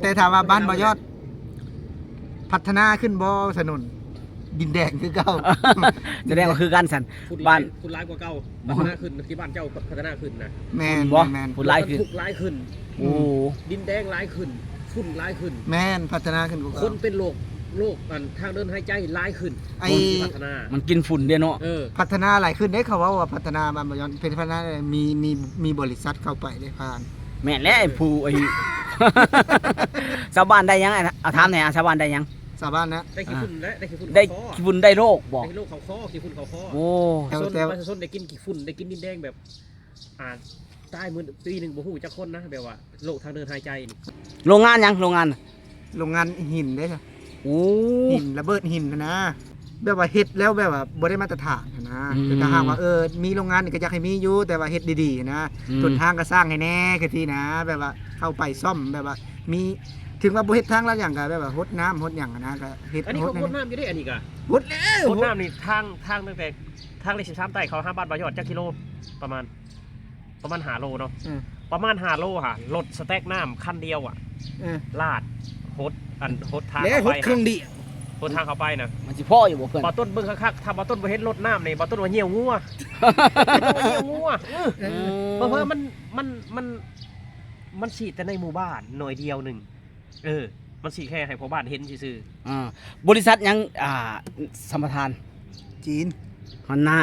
ແຕ່ຖາມວ່າບ້ານບໍ່ຍອດພັດທະນາຂຶ້ນບໍ່? ຖະໜົນດິນແດງຄືເກົ່າ. ສະແດງວ່າຄືກັນຊັ້ນ. ຝຸ່ນຫຼາຍ ບ້ານ ຝຸ່ນຫຼາຍກວ່າເກົ່າ. ພັດທະນາຂຶ້ນ ທີ່ບ້ານເຈົ້າພັດທະນາຂຶ້ນນະ. ແມ່ນ ຝຸ່ນບໍ່? ແມ່ນ ຝຸ່ນຫຼາຍຂຶ້ນ ທຸກຫຼາຍຂຶ້ນ. ໂອ້ ອືມ ດິນແດງຫຼາຍຂຶ້ນ ຝຸ່ນຫຼາຍຂຶ້ນ. ແມ່ນ ພັດທະນາຂຶ້ນກວ່າເກົ່າ. ຄົນເປັນໂລກ ໂລກ ອັນ ທາງເດີນຫາຍໃຈຫຼາຍຂຶ້ນ. ໄອ້ ຄົນທີ່ພັດທະນາ ມັນກິນຝຸ່ນເດ້ເນາະ. ເອີ ພັດທະນາຫຼາຍຂຶ້ນເດ້. ເຂົາເວົ້າວ່າພັດທະນາບ້ານບໍ່ຍອດ ເປັນພັດທະນາ ມີ ມີ ມີບໍລິສັດເຂົ້າໄປເດ້ ຜ່ານ. ແມ່ນແລ້ວ ຜູ້ ໄອ້ ຊາວບ້ານໄດ້ຫຍັງ? ເອົາ ຖາມແດ່ ຊາວບ້ານໄດ້ຫຍັງ? ຊາວບ້ານນະ ໄດ້ຂີ້ຝຸ່ນແຫຼະ ໄດ້ຂີ້ຝຸ່ນ ໄດ້ ເຂົ້າຄໍ ຂີ້ຝຸ່ນໄດ້ໂລກບໍ່? ໄດ້ໂລກເຂົ້າຄໍ ຂີ້ຝຸ່ນເຂົ້າຄໍ. ໂອ້ ປະຊາຊົນ ແຕ່ ປະຊາຊົນໄດ້ກິນຂີ້ຝຸ່ນ ໄດ້ກິນດິນແດງແບບ ອ່າ ຕາຍມື້ປີໜຶ່ງບໍ່ຮູ້ຈັກຄົນນະ ແບບວ່າໂລກທາງເດີນຫາຍໃຈນີ້. ໂລງງານຫຍັງ? ໂລງງານ ໂລງງານຫີນເດ້. ໂອ້ ຫີນ ລະເບີດຫີນຫັ້ນນະ ແບບວ່າເຮັດແລ້ວແບບວ່າບໍ່ໄດ້ມາດຕະຖານຫັ້ນນະ. ອືມ ແຕ່ຖ້າຫາກວ່າ ເອີ ມີໂລງງານນີ້ກໍຢາກໃຫ້ມີຢູ່ ແຕ່ວ່າເຮັດດີໆນະ. ອືມ ຕົ້ນທາງກໍສ້າງໃຫ້ແດ່ ຄືຊີ້ນະ ແບບວ່າເຂົ້າໄປສ້ອມ ແບບວ່າມີ ເຖິງວ່າບໍ່ເຮັດທາງລາດຍາງກໍແບບວ່າຫົດນ້ຳຫົດຫຍັງຫັ້ນນະ ກໍເຮັດ. ອັນນີ້ເຂົາຫົດນ້ຳຢູ່ເດ້ ອັນນີ້ກໍຫົດແລ້ວ ຫົດນ້ຳນີ້. ທາງ ທາງຕັ້ງແຕ່ ທາງເລກສິບສາມໃຕ້ເຂົ້າຫາບ້ານບ່າວຍອດຈັກກິໂລ? ປະມານ ປະມານຫ້າໂລເນາະ. ອືມ ປະມານຫ້າໂລຫາ ລົດສະແຕັກນ້ຳຄັນດຽວອະ ເອີ ລາດ ຫົດ ອັນ ຫົດທາງເຂົ້າໄປ ແລ້ວຫົດເຄື່ອງດຽວ ຫົດທາງເຂົ້າໄປນະ. ມັນຊິພໍຢູ່ບໍ່ເພື່ອນ? ບ່າວຕົ້ນເບິ່ງຄັກໆ ຖ້າບ່າວຕົ້ນບໍ່ເຫັນລົດນ້ຳນີ້ ບ່າວຕົ້ນວ່າຍ່ຽວງົວ ຍ່ຽວງົວ. ເອີ ເອີ ເຜີໆມັນ ມັນ ມັນ ມັນສີດແຕ່ໃນໝູ່ບ້ານໜ່ວຍດຽວໜຶ່ງ. ເອີ ມັນສີແຄ່ໃຫ້ພໍ່ບ້ານເຫັນຊື່ໆ. ອ່າ ບໍລິສັດຫຍັງ ອ່າ ສຳປະທານ? ຈີນ. ຫັ້ນນາ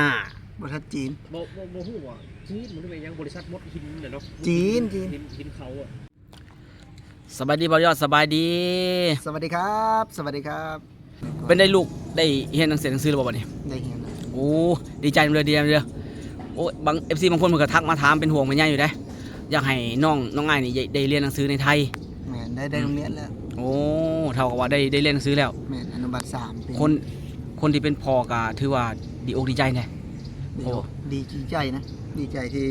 ບໍລິສັດຈີນ. ບໍ່ ບໍ່ ບໍ່ຮູ້ວ່າຈີນມັນເປັນຫຍັງ ບໍລິສັດມົດຫີນນະເນາະ. ຈີນ ຈີນ ຫີນ ຫີນເຂົາອະ. ສະບາຍດີບ່າວຍອດ ສະບາຍດີ. ສະຫວັດດີຄັບ ສະຫວັດດີຄັບ. ເປັນໃດລູກ ໄດ້ຮຽນໜັງສື ໜັງສືແລ້ວບໍ່ບັດນີ້? ໄດ້ຮຽນແລ້ວ. ໂອ້ ດີໃຈນຳເດີ ດີໃຈນຳເດີ. ໂອ້ຍ ບາງ ເອັຟຊີ ບາງຄົນເພິ່ນກໍທັກມາຖາມເປັນຫ່ວງເປັນໃຍຢູ່ເດ້ ຢາກໃຫ້ນ້ອງ ນ້ອງອ້າຍນີ້ໄດ້ ໄດ້ຮຽນໜັງສືໃນໄທ. ແມ່ນ ໄດ້ ໄດ້ ອືມ ໂຮງຮຽນແລ້ວ. ໂອ້ ເທົ່າກັບວ່າໄດ້ ໄດ້ຮຽນໜັງສືແລ້ວ. ແມ່ນ ອະນຸບານສາມປີ. ຄົນ ຄົນທີ່ເປັນພໍ່ກໍຖືວ່າດີອົກດີໃຈແດ່. ດີ ໂອ້ ດີໃຈນະ ດີໃຈທີ່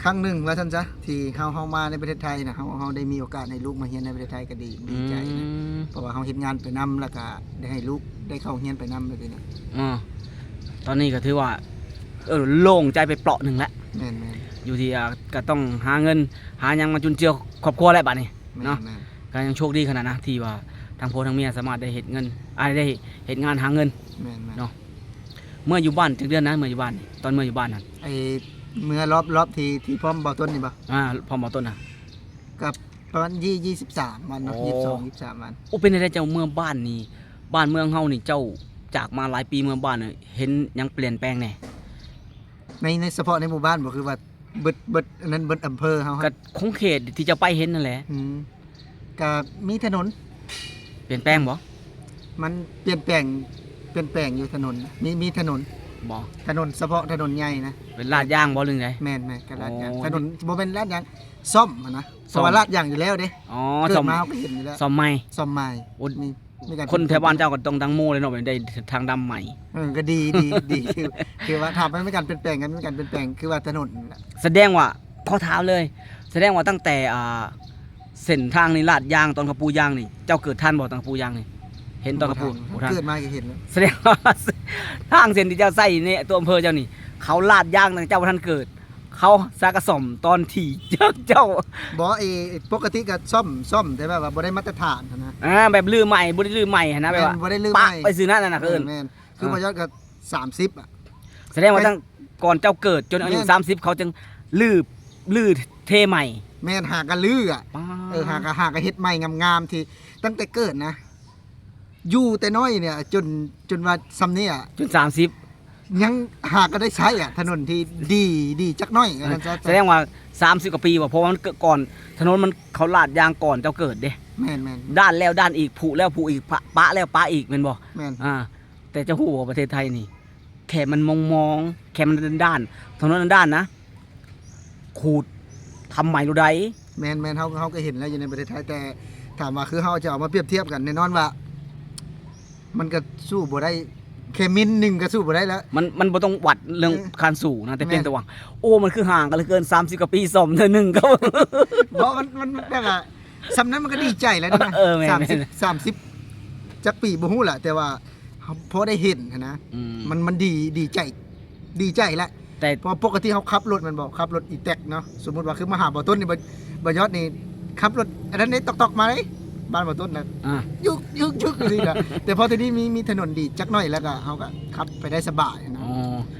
ຄັ້ງໜຶ່ງວ່າຊັ້ນຊະ ທີ່ເຮົາ ເຮົາມາໃນປະເທດໄທນະ ເຮົາ ເຮົາໄດ້ມີໂອກາດໃຫ້ລູກມາຮຽນໃນປະເທດໄທກໍດີ ດີໃຈນະ. ອືມ ເພາະວ່າເຮົາເຮັດງານໄປນຳ ແລ້ວກໍໄດ້ໃຫ້ລູກໄດ້ເຂົ້າຮຽນໄປນຳແບບນີ້ນະ. ອືມ ຕອນນີ້ກໍຖືວ່າ ເອີ ໂລ່ງໃຈໄປເປາະໜຶ່ງແລ້ວ. ແມ່ນໆ ຢູ່ທີ່ ອ່າ ກໍຕ້ອງຫາເງິນຫາຫຍັງມາຈຸນເຈືອຄອບຄົວແລ້ວບັດນີ້ເນາະ. ແມ່ນໆ ກໍຍັງໂຊກດີຂະໜາດນະ ທີ່ວ່າທັງຜົວທັງເມຍສາມາດໄດ້ເຮັດເງິນ ອ່າ ໄດ້ເຮັດງານຫາເງິນ. ແມ່ນໆ ເນາະ. ເມືອຢູ່ບ້ານຈັກເດືອນນະ? ເມືອຢູ່ບ້ານນີ້ ຕອນເມືອຢູ່ບ້ານນັ້ນ ໄອ້ ເມືອລອບ ລອບທີ່ ທີ່ພ້ອມບ່າວຕົ້ນນີ້ບໍ່? ອ່າ ພ້ອມບ່າວຕົ້ນນະ ກໍປະມານ ຍີ່ ຍີ່ສິບສາມວັນເນາະ. ໂອ້ ຍີ່ສິບສອງ ຍີ່ສິບສາມວັນ. ໂອ້ ເປັນຈັ່ງໃດເຈົ້າເມືອບ້ານນີ້ ບ້ານເມືອງເຮົານີ້ ເຈົ້າຈາກມາຫຼາຍປີ ເມືອບ້ານນີ້ ເຫັນຫຍັງປ່ຽນແປງແດ່? ໃນ ໃນສະເພາະໃນໝູ່ບ້ານບໍ່ ຄືວ່າ ເບິດ ເບິດອັນນັ້ນ ເບິດອຳເພີເຮົາ ກໍຂົງເຂດທີ່ເຈົ້າໄປເຫັນນັ້ນແຫຼະ. ອືມ ກໍມີຖະໜົນ. ປ່ຽນແປງບໍ່? ມັນປ່ຽນແປງ ປ່ຽນແປງຢູ່ຖະໜົນ ມີ ມີຖະໜົນບໍ່? ຖະໜົນສະເພາະຖະໜົນໃຫຍ່ນະ. ເປັນລາດຢາງບໍ່ ຫຼືໃດ? ແມ່ນໆ ກໍລາດຢາງ. ໂອ້ ຖະໜົນບໍ່ແມ່ນລາດຢາງ ສ້ອມຫັ້ນນະ. ເພາະວ່າລາດຢາງຢູ່ແລ້ວເດ້. ອໍ ເກີດມາເຮົາກໍເຫັນຢູ່ແລ້ວ. ສ້ອມໃໝ່. ສ້ອມໃໝ່. ໂອ້ ມີ ມີການ ຄົນແຖວບ້ານເຈົ້າກໍຕ້ອງດັງໂມເລີຍເນາະ ໄດ້ທາງດຳໃໝ່. ເອີ ກໍດີ ດີ ດີ ຄື ຄືວ່າຖ້າມັນມີການປ່ຽນແປງ ກໍມີການປ່ຽນແປງ ຄືວ່າຖະໜົນ. ສະແດງວ່າ ຂໍຖາມເລີຍ ສະແດງວ່າຕັ້ງແຕ່ ອ່າ ເສັ້ນທາງນີ້ລາດຢາງ ຕອນເຂົາປູຢາງນີ້ ເຈົ້າເກີດທັນບໍ່? ຕອນເຂົາປູຢາງນີ້ ເຫັນຕອນເຂົາປູ ບໍ່ທັນ ບໍ່ທັນ ເກີດມາກໍເຫັນແລ້ວ. ສະແດງວ່າທາງເສັ້ນທີ່ເຈົ້າໃຊ້ໃນຕົວອຳເພີເຈົ້ານີ້ ເຂົາລາດຢາງຕັ້ງແຕ່ເຈົ້າບໍ່ທັນເກີດ. ເຂົາສາກະສ້ອມຕອນທີ່ເຈົ້າ ບໍ່ ເອ ປົກກະຕິກໍສ້ອມ ສ້ອມ ແຕ່ແບບວ່າບໍ່ໄດ້ມາດຕະຖານຫັ້ນນະ. ອ່າ ແບບຮື້ໃໝ່ ບໍ່ໄດ້ຮື້ໃໝ່ຫັ້ນນະ ແບບວ່າ ແມ່ນ ບໍ່ໄດ້ຮື້ໃໝ່ ປະໄປຊື່ນັ້ນນະ ເອີ ເອີ້ນ ແມ່ນ ຄື ອ່າ ບໍ່ຍອດກໍສາມສິບອະ. ສະແດງວ່າ ແມ່ນ ຕັ້ງກ່ອນເຈົ້າເກີດຈົນອາຍຸ ແມ່ນ ສາມສິບ ເຂົາຈຶ່ງຮື້ ຮື້ເທໃໝ່. ແມ່ນ ຫາກໍຮື້ອະ ປາ ເອີ ຫາກໍ ຫາກໍເຮັດໃໝ່ງາມໆ ທີ່ຕັ້ງແຕ່ເກີດນະ ຢູ່ແຕ່ນ້ອຍນີ້ ຈົນ ຈົນວ່າຊ່ຳນີ້ອະ ຈົນສາມສິບ ຍັງຫາກໍໄດ້ໃຊ້ອະ ຖະໜົນທີ່ດີ ດີຈັກໜ້ອຍ ເອີ ວ່າຊັ້ນຊະ. ສະແດງວ່າສາມສິບກວ່າປີບໍ່? ເພາະວ່າມັນເກີດກ່ອນ ຖະໜົນມັນ ເຂົາລາດຢາງກ່ອນເຈົ້າເກີດເດ້. ແມ່ນໆ ດ້ານແລ້ວດ້ານອີກ ຜຸແລ້ວຜຸອີກ ປະ ປະແລ້ວປະອີກ ແມ່ນບໍ່? ແມ່ນ ອ່າ ແຕ່ເຈົ້າຮູ້ບໍ່ ປະເທດໄທນີ້ ແຄ່ມັນມອງໆ ແຄ່ມັນດ້ານໆ ຖະໜົນດ້ານໆນະ ຂູດ ທຳໃໝ່ໂລດໃດ. ແມ່ນໆ ເຮົາ ເຮົາກໍເຫັນແລ້ວຢູ່ໃນປະເທດໄທ ແຕ່ຖາມວ່າຄືເຮົາຈະເອົາມາປຽບທຽບກັນ ແນ່ນອນວ່າ ມັນກໍສູ້ບໍ່ໄດ້ ແຄ່ມິນໜຶ່ງກໍສູ້ບໍ່ໄດ້ແລ້ວ. ມັນ ມັນບໍ່ຕ້ອງວັດເລື່ອງ ເອີ ການສູ້ນະ ແຕ່ ແມ່ນ ພຽງແຕ່ວ່າ ໂອ້ ມັນຄືຫ່າງກັນເຫຼືອເກີນ ສາມສິບກວ່າປີ ສ້ອມເທື່ອໜຶ່ງກໍ ບໍ່ ມັນ ມັນ ມັນແບບວ່າ ສ່ຳນັ້ນມັນກໍດີໃຈແລ້ວນະ. ເອີ ແມ່ນໆ ສາມສິບ ສາມສິບຈັກປີບໍ່ຮູ້ລະ ແຕ່ວ່າເຮົາພໍໄດ້ເຫັນຫັ້ນນະ ອືມ ມັນ ມັນດີ ດີໃຈ ດີໃຈແຫຼະ. ແຕ່ ເພາະປົກກະຕິເຮົາຂັບລົດແມ່ນບໍ່ ຂັບລົດອີແຕັກເນາະ ສົມມຸດວ່າຄືມາຫາບ່າວຕົ້ນນີ້ ບ່າວ ບ່າວຍອດນີ້ຂັບລົດ ອັນນັ້ນເດ້ ຕອກໆ ມາເດ້ ບ້ານບໍ່ຕົ້ນນະ ອ່າ ຍຸກໆໆ ຈັ່ງຊີ້ນະ ແຕ່ພໍທີນີ້ມີ ມີຖະໜົນດີຈັກໜ້ອຍ ແລ້ວກໍເຮົາກໍຂັບໄປໄດ້ສະບາຍນະ ອໍ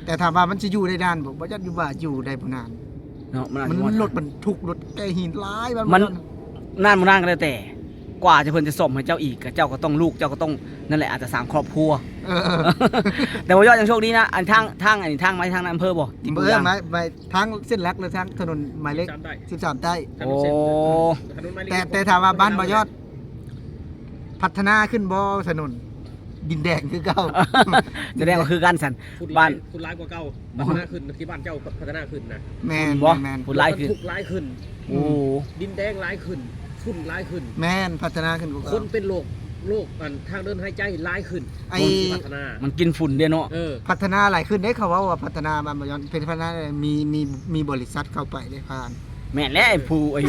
ແຕ່ຖາມວ່າມັນຊິຢູ່ໄດ້ນານບໍ່? ບໍ່ຈັກຢູ່ ວ່າຢູ່ໄດ້ບໍ່ນານເນາະ ມັນອາດ ມັນ ຈະບໍ່ທັນ ລົດບັນທຸກ ລົດແກ່ຫີນຫຼາຍ ມັນ ມັນນານບໍ່ນານກໍແລ້ວແຕ່ ກວ່າຈະເພິ່ນຈະສ້ອມໃຫ້ເຈົ້າອີກ ກໍເຈົ້າກໍຕ້ອງ ລູກເຈົ້າກໍຕ້ອງ ນັ້ນແຫຼະ ອາດຈະສ້າງຄອບຄົວ ເອີ ແຕ່ບໍ່ຍອດຍັງໂຊກດີນະ ອັນທາງ ທາງ ອັນນີ້ທາງໄມ້ທາງໃນອຳເພີບໍ່? ທີ່ ເອີ ບໍ່ຢາງ ໄມ້ ໄມ້ ທາງເສັ້ນຫຼັກ ຫຼື ທາງຖະໜົນໝາຍເລກ ສິບສາມໃຕ້ ສິບສາມໃຕ້ ໂອ້ ໂອ້ ຖະໜົນໝາຍເລກ ແຕ່ ແຕ່ຖາມວ່າບ້ານບໍ່ຍອດ ພັດທະນາຂຶ້ນບໍ່ຖະໜົນ? ດິນແດງຄືເກົ່າ ສະແດງວ່າຄືກັນຊັ້ນ ຝຸ່ນຫຼາຍ ບ້ານ ຝຸ່ນຫຼາຍກວ່າເກົ່າ ພັດທະນາຂຶ້ນ ທີ່ບ້ານເຈົ້າພັດທະນາຂຶ້ນນະ ແມ່ນ ຝຸ່ນບໍ່? ແມ່ນ ຝຸ່ນຫຼາຍຂຶ້ນ ລົດບັນທຸກຫຼາຍຂຶ້ນ ໂອ້ ອືມ ດິນແດງຫຼາຍຂຶ້ນ ຝຸ່ນຫຼາຍຂຶ້ນ ແມ່ນ ພັດທະນາຂຶ້ນກວ່າເກົ່າ ຄົນເປັນໂລກ ໂລກ ອັນ ທາງເດີນຫາຍໃຈຫຼາຍຂຶ້ນ ໄອ້ ຄົນທີ່ພັດທະນາ ມັນກິນຝຸ່ນເດ້ເນາະ ເອີ ພັດທະນາຫຼາຍຂຶ້ນເດ້ ເຂົາເວົ້າວ່າພັດທະນາບ້ານບໍ່ຍອດ ເປັນພັດທະນາ ມີ ມີ ມີບໍລິສັດເຂົ້າໄປເດ້ ຜ່ານ ແມ່ນແຫຼະ ຜູ້ ໄອ້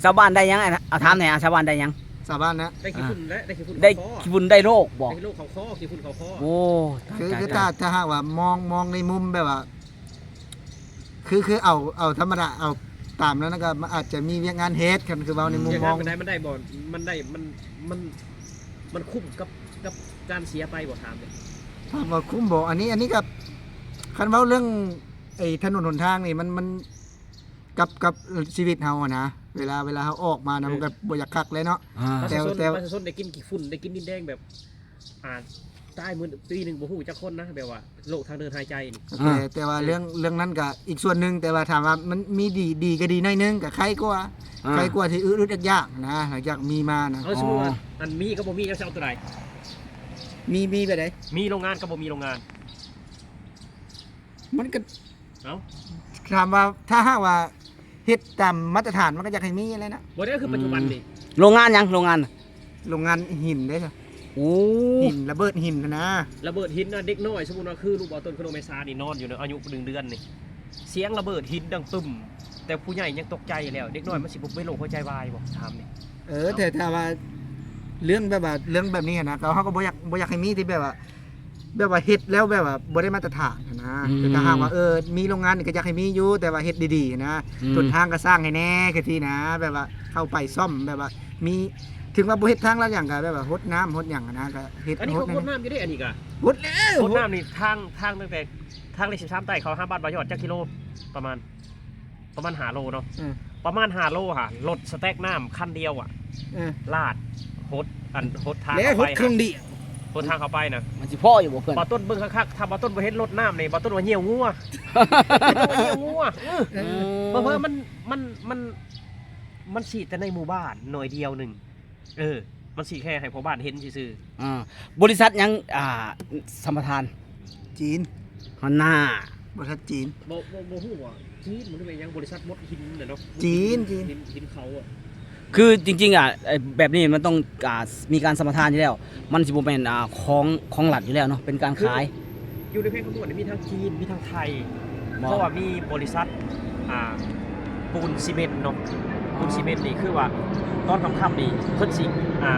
ຊາວບ້ານໄດ້ຫຍັງ? ອາ ຖາມແດ່ ອາ ຊາວບ້ານໄດ້ຫຍັງ? ຊາວບ້ານນະ ໄດ້ຂີ້ຝຸ່ນແຫຼະ ໄດ້ຂີ້ຝຸ່ນ ໄດ້ ເຂົ້າຄໍ ຂີ້ຝຸ່ນໄດ້ໂລກບໍ່? ໄດ້ໂລກເຂົ້າຄໍ ຂີ້ຝຸ່ນເຂົ້າຄໍ ໂອ້ ຕາຍ ຄື ຕາຍ ຄື ຕາຍ ຖ້າ ຖ້າຫາກວ່າມອງ ມອງໃນມຸມແບບວ່າ ຄື ຄືເອົາ ເອົາທຳມະດາ ເອົາຕາມນັ້ນນະ ກໍມັນອາດຈະມີວຽກງານເຮັດ ຄັນຄືເວົ້າໃນມຸມມອງ ມັນໄດ້ ມັນໄດ້ບໍ່? ມັນໄດ້ ມັນ ມັນ ມັນຄຸ້ມກັບ ກັບການເສຍໄປບໍ່? ຖາມເດ້ ຖາມວ່າຄຸ້ມບໍ່? ອັນນີ້ ອັນນີ້ກໍ ຄັນເວົ້າເລື່ອງໄອ້ຖະໜົນຫົນທາງນີ້ ມັນ ມັນ ກັບ ກັບຊີວິດເຮົາຫັ້ນນະ ເວລາ ເວລາເຮົາອອກມານະ ເອີ ມັນກໍບໍ່ຢາກຄັກແຫຼະເນາະ ອ່າ ແຕ່ ແຕ່ ປະຊາຊົນ ປະຊາຊົນໄດ້ກິນຂີ້ຝຸ່ນ ໄດ້ກິນດິນແດງແບບ ອ່າ ຕາຍມື້ ປີໜຶ່ງບໍ່ຮູ້ຈັກຄົນນະ ແບບວ່າໂລກທາງເດີນຫາຍໃຈນີ້ ອ່າ ແຕ່ ແຕ່ວ່າເລື່ອງ ເລື່ອງນັ້ນກໍອີກສ່ວນໜຶ່ງ ແຕ່ວ່າຖາມວ່າມັນມີດີ ດີກໍດີໜ້ອຍໜຶ່ງ ກໍໄຄກວ່າ ອ່າ ໄຄກວ່າທີ່ອຶດໆ ຢາກໆ ນະ ຢາກມີມານະ ເອົາ ສົມມຸດວ່າ ອໍ ອັນມີກໍບໍ່ມີ ເຈົ້າຊິເອົາຕົວໃດ? ມີ ມີແບບໃດ? ມີໂລງງານກັບບໍ່ມີໂລງງານ ມັນກໍ ເອົ້າ ຖາມວ່າ ຖ້າຫາກວ່າເຮັດຕາມມາດຕະຖານ ມັນກໍຢາກໃຫ້ມີແຫຼະນະ ບໍ່ໄດ້ຄືປັດຈຸບັນນີ້ ອືມ ໂລງງານຫຍັງ? ໂລງງານ ໂລງງານຫີນເດ້ ໂອ້ ຫີນ ລະເບີດຫີນຫັ້ນນະ ລະເບີດຫີນນະ ເດັກນ້ອຍ ສົມມຸດວ່າຄືລູກບ່າວຕົ້ນ ຄືນ້ອງແມສານີ້ ນອນຢູ່ໃນອາຍຸໜຶ່ງເດືອນນີ້ ສຽງລະເບີດຫີນດັງຕຶ້ມ ແຕ່ຜູ້ໃຫຍ່ຍັງຕົກໃຈແລ້ວ ເດັກນ້ອຍມັນຊິບໍ່ເປັນໂລກຫົວໃຈວາຍບໍ່? ຖາມນີ້ ເອີ ເອົ້າ ແຕ່ ແຕ່ວ່າເລື່ອງແບບວ່າ ເລື່ອງແບບນີ້ຫັ້ນນະ ກໍ ເຮົາກໍບໍ່ຢາກ ບໍ່ຢາກໃຫ້ມີທີ່ແບບວ່າ ແບບວ່າເຮັດແລ້ວແບບວ່າບໍ່ໄດ້ມາດຕະຖານຫັ້ນນະ ອືມ ຄືຖ້າຫາກວ່າ ເອີ ມີໂລງງານນີ້ກໍຢາກໃຫ້ມີຢູ່ ແຕ່ວ່າເຮັດດີໆນະ ອືມ ຫົນທາງກໍສ້າງໃຫ້ແດ່ ຄືຊີ້ນະ ແບບວ່າເຂົ້າໄປສ້ອມ ແບບວ່າມີ ເຖິງວ່າບໍ່ເຮັດທາງລາດຫຍັງກໍແບບວ່າຫົດນ້ຳຫົດຫຍັງຫັ້ນນະ ກໍເຮັດ ອັນນີ້ກໍຫົດນ້ຳຢູ່ເດ້ ອັນນີ້ກໍຫົດແລ້ວ ຫົດນ້ຳນີ້ ທາງ ທາງຕັ້ງແຕ່ ທາງເລກສິບສາມໃຕ້ເຂົ້າຫາບ້ານບ່າວຍອດ ຈັກກິໂລ? ປະມານ ປະມານຫ້າໂລເນາະ ເອີ ປະມານຫ້າໂລຫາ ລົດສະແຕັກນ້ຳຄັນດຽວອະ ເອີ ລາດ ຫົດ ອັນ ຫົດທາງເຂົ້າໄປ ແລ້ວຫົດເຄື່ອງດີ ຫົດທາງເຂົ້າໄປນະ ມັນຊິພໍຢູ່ບໍ່ເພື່ອນ? ບ່າວຕົ້ນເບິ່ງຄັກໆ ຖ້າບ່າວຕົ້ນບໍ່ເຫັນລົດນ້ຳນີ້ ບ່າວຕົ້ນວ່າຍ່ຽວງົວ ຍ່ຽວງົວ ເອີ ເອີ ເຜີໆມັນ ມັນ ມັນ ມັນສີດແຕ່ໃນໝູ່ບ້ານໜ່ວຍດຽວໜຶ່ງ ເອີ ມັນສີດແຄ່ໃຫ້ພໍ່ບ້ານເຫັນຊື່ໆ ອ່າ ບໍລິສັດຫຍັງ ອ່າ ສຳປະທານ? ຈີນ ຫັ້ນນາ ບໍລິສັດຈີນ ບໍ່ ບໍ່ ບໍ່ຮູ້ວ່າຈີນມັນເປັນຫຍັງ ບໍລິສັດບົດຫີນນະເນາະ ຈີນ ຈີນ ຫີນ ຫີນເຂົາອະ ຄືຈິງໆ ອະ ແບບນີ້ມັນຕ້ອງ ອ່າ ມີການສຳປະທານຢູ່ແລ້ວ ມັນຊິບໍ່ແມ່ນ ອ່າ ຂອງ ຂອງລັດຢູ່ແລ້ວເນາະ ເປັນການຂາຍ ຢູ່ໃນແຂວງຄຳມ່ວນນີ້ມີທັງຈີນ ມີທັງໄທ ເພາະວ່າມີບໍລິສັດ ອ່າ ປູນຊີເມັນເນາະ ປູນຊີເມັນນີ້ຄືວ່າຕອນຄ່ຳໆນີ້ເພິ່ນຊິ ອ່າ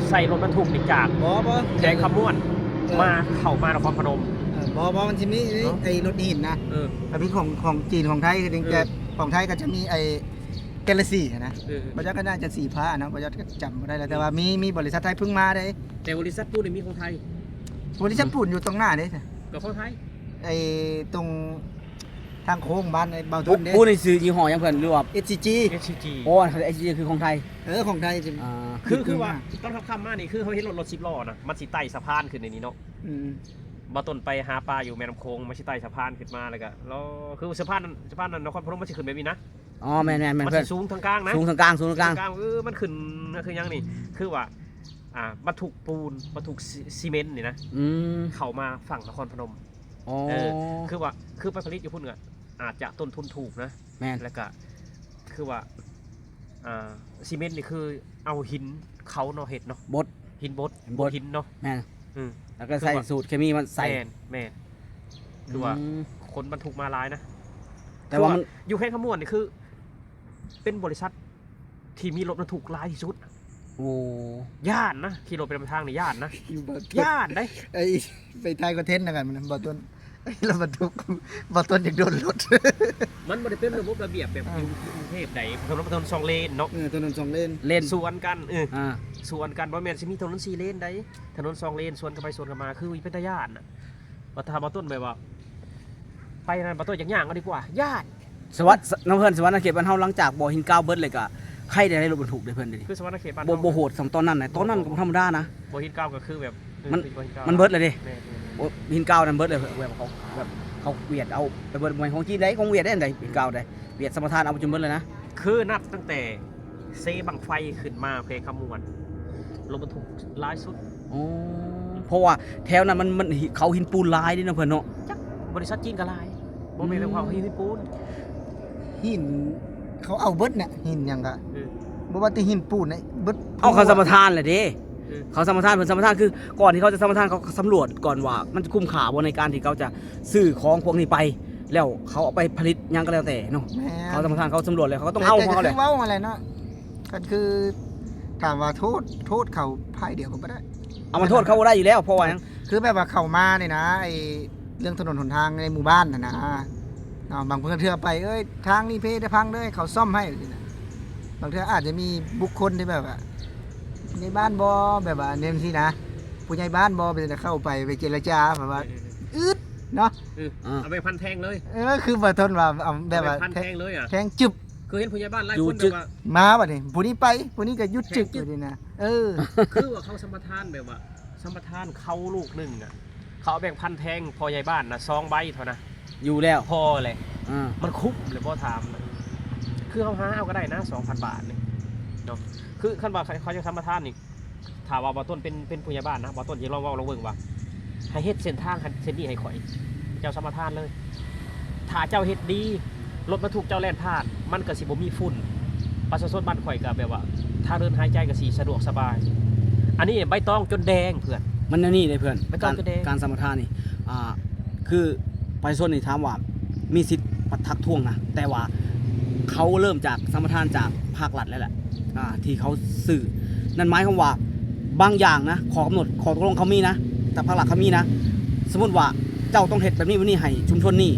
ໃສ່ລົດບັນທຸກນີ້ຈາກ ບໍ່ ບໍ່ ແຂວງຄຳມ່ວນ ເອີ ມາ ເຂົ້າມານະຄອນພະນົມ ເອີ ບໍ່ ບໍ່ ມັນຊິມີ ເນາະ ໄອ້ລົດຫີນນະ ເອີ ກໍມີຂອງ ຂອງຈີນ ຂອງໄທກໍຈິງ ເອີ ແຕ່ຂອງໄທກໍຈະມີໄອ້ ແກລາຊີຫັ້ນນະ ເອີ ບໍ່ຈັກກໍໜ້າຈະສີຟ້າເນາະ ບໍ່ຈັກກໍຈຳບໍ່ໄດ້ແລ້ວ ແຕ່ວ່າມີ ມີບໍລິສັດໄທເພິ່ງມາເດ້ ແຕ່ບໍລິສັດປູນນີ້ມີຂອງໄທ ບໍລິສັດປູນຢູ່ຕົງໜ້າເດ້ ກໍຂອງໄທ ໄອ້ຕົງທາງໂຄ້ງບ້ານໄອ້ເບົາ ປູ ຕຸນເດ້ ປູນີ້ຊື່ຍີ່ຫໍ້ຫຍັງເພິ່ນ ຫຼືວ່າ ເອັສຊີຈີ ເອັສຊີຈີ ໂອ້ ອັນ ເອັສຊີຈີ ຄືຂອງໄທ ເອີ ຂອງໄທ ອ່າ ຄື ຄືວ່າຕອນຄ່ຳໆມານີ້ ຄືເຮົາເຫັນລົດ ລົດສິບລໍ້ນະ ມັນຊິໄຕ່ສະພານຂຶ້ນໃນນີ້ເນາະ ອືມ ບ່າວຕົ້ນໄປຫາປາຢູ່ແມ່ນ້ຳໂຂງ ມັນຊິໄຕ່ສະພານຂຶ້ນມາ ແລ້ວກໍລໍ ຄືສະພານ ສະພານນະຄອນພະນົມ ມັນຊິຂຶ້ນແບບນີ້ນະ ອໍ ແມ່ນໆໆ ມັນຊິສູງທາງກາງນະ ສູງທາງກາງ ສູງທາງກາງ ເອີ ມັນຂຶ້ນ ມັນຄືຫຍັງນີ້ ຄືວ່າ ອ່າ ບັນທຸກປູນ ບັນທຸກຊີ ຊີເມັນນີ້ນະ ອືມ ເຂົ້າມາຝັ່ງນະຄອນພະນົມ ອໍ ເອີ ຄືວ່າ ຄືໄປຜະລິດຢູ່ພຸ້ນກໍອາດຈະຕົ້ນທຶນຖືກນະ ແມ່ນ ແລ້ວກໍຄືວ່າ ອ່າ ຊີເມັນນີ້ຄືເອົາຫີນເຂົາເນາະເຮັດເນາະ ບົດ ຫີນບົດ ຫີນບົດ ບົດຫີນເນາະ ແມ່ນ ອືມ ແລ້ວກໍໃສ່ ຄືວ່າ ສູດເຄມີມາໃສ່ ແມ່ນ ແມ່ນ ຄືວ່າ ອືມ ຂົນບັນທຸກມາຫຼາຍນະ ແຕ່ວ່າມັນ ຄືວ່າຢູ່ແຂວງຄຳມ່ວນນີ້ຄື ເປັນບໍລິສັດທີ່ມີລົດບັນທຸກຫຼາຍທີ່ສຸດ ໂອ້ ຢ້ານນະ ຂີ່ລົດໄປນຳທາງນີ້ຢ້ານນະ ຢູ່ບ່າວຕົ້ນ ຢ້ານເດ້ ໄອ້ ໄປຖ່າຍຄອນເທັນນຳກັນ ບ່າວຕົ້ນ ລົດບັນທຸກ ບໍ່ຕົ້ນຢາກໂດນລົດ. ມັນບໍ່ໄດ້ເປັນລະບົບລະບຽບແບບ ອ່າ ຢູ່ກຸງເທບໃດ ຖະໜົນ ຖະໜົນສອງເລນເນາະ. ເອີ ຖະໜົນສອງເລນ ເລນສວນກັນ. ເອີ ອ່າ ສວນກັນ ບໍ່ແມ່ນຊິມີຖະໜົນສີ່ເລນໃດ ຖະໜົນສອງເລນ ສວນກັນໄປສວນກັນມາ ຄືເປັນຕາຢ້ານນະ. ວ່າຖ້າບໍ່ຕົ້ນແບບວ່າ ໄປນັ້ນ ບໍ່ຕ້ອງ ຢາກຍ່າງເອົາດີກວ່າ ຢ້ານ. ສະຫວັນ ນຳເພື່ອນ ສະຫວັນນະເຂດບ້ານເຮົາ ຫຼັງຈາກບໍ່ຫີນກາວເບິດເລີຍ ກະໃຄແດ່ໄດ້ລົດບັນທຸກເດ້ເພິ່ນ. ດຽວນີ້ຄືສະຫວັນນະເຂດບ້ານ ບໍ່ ເຮົາ ບໍ່ໂຫດສ່ຳຕອນນັ້ນນະ. ໂຕ ໂຕນັ້ນກະບໍ່ທຳມະດານະ. ບໍ່ຫີນກາວກະຄືແບບ ມັນ ມັນເບິດແລ້ວເດ້. ແມ່ນໆໆ ໂອ້ ຫີນກາວນັ້ນເບິດເລີຍ ແບບເຂົາ ແບບເຂົາຫວຽດເອົາໄປເບິດ. ບໍ່ແມ່ນຂອງຈີນໃດ ຂອງຫວຽດໃດ ຫີນກາວໃດ ຫວຽດສຳປະທານເອົາໄປຈົນເບິດເລີຍນະ. ຄືນັບຕັ້ງແຕ່ເຊບັ້ງໄຟຂຶ້ນມາແຂວງຄຳມ່ວນ ລົດບັນທຸກຫຼາຍສຸດ. ອໍ ເພາະວ່າແຖວນັ້ນມັນ ມັນ ເຂົາຫີນປູນຫຼາຍເດ້ເນາະເພິ່ນເນາະ. ຈັກ ບໍລິສັດຈີນກໍຫຼາຍ ບໍ່ແມ່ນແຕ່ວ່າຫີນປູນ ຫີນ ເຂົາເອົາເບິດນະ ຫີນຫຍັງກະ ເອີ ບໍ່ວ່າແຕ່ຫີນປູນນະ ເບິດ. ເອົາ ເຂົາສຳປະທານແຫຼະເດ້. ເອີ ເຂົາສຳປະທານ ເພິ່ນສຳປະທານ ຄືກ່ອນທີ່ເຂົາຈະສຳປະທານ ເຂົາສຳຫຼວດກ່ອນວ່າມັນຈະຄຸ້ມຄ່າບໍ່ໃນການທີ່ເຂົາຈະຊື້ຂອງພວກນີ້ໄປ ແລ້ວເຂົາເອົາໄປຜະລິດຫຍັງກໍແລ້ວແຕ່ເນາະ. ແມ່ນ ເຂົາສຳປະທານ ເຂົາສຳຫຼວດແລ້ວ ເຂົາກໍຕ້ອງເອົາ ເຂົາແຫຼະ ເຂົາກໍຄືເວົ້າຫັ້ນແຫຼະເນາະ. ຄັນຄືຖາມວ່າໂທດ ໂທດເຂົາຝ່າຍດຽວກໍບໍ່ໄດ້ ເອົາມາໂທດເຂົາບໍ່ໄດ້ຢູ່ແລ້ວ ເພາະວ່າຫຍັງ ຄືແບບວ່າເຂົ້າມານີ້ນະ ໄອ້ເລື່ອງຖະໜົນຫົນທາງໃນໝູ່ບ້ານຫັ້ນນະເນາະ. ບາງເທື່ອໄປ ເອີຍ ທາງນີ້ເພເດີ ພັງເດີ ເຂົາສ້ອມໃຫ້ຈັ່ງຊີ້ນະ. ບາງເທື່ອອາດຈະມີບຸກຄົນທີ່ແບບວ່າ ຜູ້ໃຫຍ່ບ້ານບໍ່ ແບບວ່າແນວຈັ່ງຊີ້ນະ ຜູ້ໃຫຍ່ບ້ານບໍ່ ເປັນຈັ່ງໃດ ເຂົ້າໄປ ໄປເຈລະຈາ ແບບວ່າ ເອີ ອືດເນາະ. ເອີ ເອົາໄປພັນແທງເລີຍ. ເອີ ຄືບໍ່ທົນວ່າ ເອົາແບບວ່າ ເອົາໄປພັນແທງເລີຍອະ ແທງຈຶບ. ຄືເຫັນຜູ້ໃຫຍ່ບ້ານຫຼາຍຄົນແບບວ່າ ມາບັດນີ້ ຜູ້ນີ້ໄປ ຜູ້ນີ້ກໍຢຸດຈຶກ ແທງຈຶກ ບັດນີ້ນະ. ເອີ ຄືວ່າເຂົາສຳປະທານແບບວ່າ ສຳປະທານເຂົ້າລູກໜຶ່ງນະ ເຂົາເອົາແບ່ງພັນແທງພໍ່ໃຫຍ່ບ້ານນະ ສອງໃບເທົ່ານະ ຢູ່ແລ້ວ ພໍແຫຼະ. ອ່າ ມັນຄຸ້ມແຫຼະ ບໍ່ຖາມນະ. ຄືເຮົາຫາເອົາກໍໄດ້ນະ ສອງພັນບາດນີ້ເນາະ. ຄືຄັນວ່າເຂົາຈະສຳປະທານນີ້ ຖ້າວ່າບ່າວຕົ້ນເປັນ ເປັນຜູ້ໃຫຍ່ບ້ານນະ ບ່າວຕົ້ນຊິລອງເວົ້າລອງເບິ່ງວ່າ ໃຫ້ເຮັດເສັ້ນທາງເສັ້ນນີ້ໃຫ້ຂ້ອຍ ເຈົ້າສຳປະທານເລີຍ. ຖ້າເຈົ້າເຮັດດີ ລົດບັນທຸກເຈົ້າແລ່ນຜ່ານ ມັນກໍຊິບໍ່ມີຝຸ່ນ. ປະຊາຊົນບ້ານຂ້ອຍກໍແບບວ່າ ທາງເດີນຫາຍໃຈກໍຊິສະດວກສະບາຍ. ອັນນີ້ໃບຕອງຈົນແດງເພື່ອນ. ມັນແນວນີ້ເດ້ເພື່ອນ ໃບຕອງຈົນແດງ. ການ ການສຳປະທານນີ້ ອ່າ ຄືປະຊາຊົນນີ້ຖາມວ່າມີສິດປະທັກທ້ວງນະ ແຕ່ວ່າເຂົາເລີ່ມຈາກສຳປະທານຈາກພາກລັດແລ້ວແຫຼະ ອ່າ ທີ່ເຂົາຊື້. ນັ້ນໝາຍຄວາມວ່າບາງຢ່າງນະ ຂໍ້ກຳນົດ ຂໍ້ຕົກລົງເຂົາມີນະ ແຕ່ພາກລັດເຂົາມີນະ. ສົມມຸດວ່າເຈົ້າຕ້ອງເຮັດແບບນີ້ ແບບນີ້ໃຫ້ຊຸມຊົນນີ້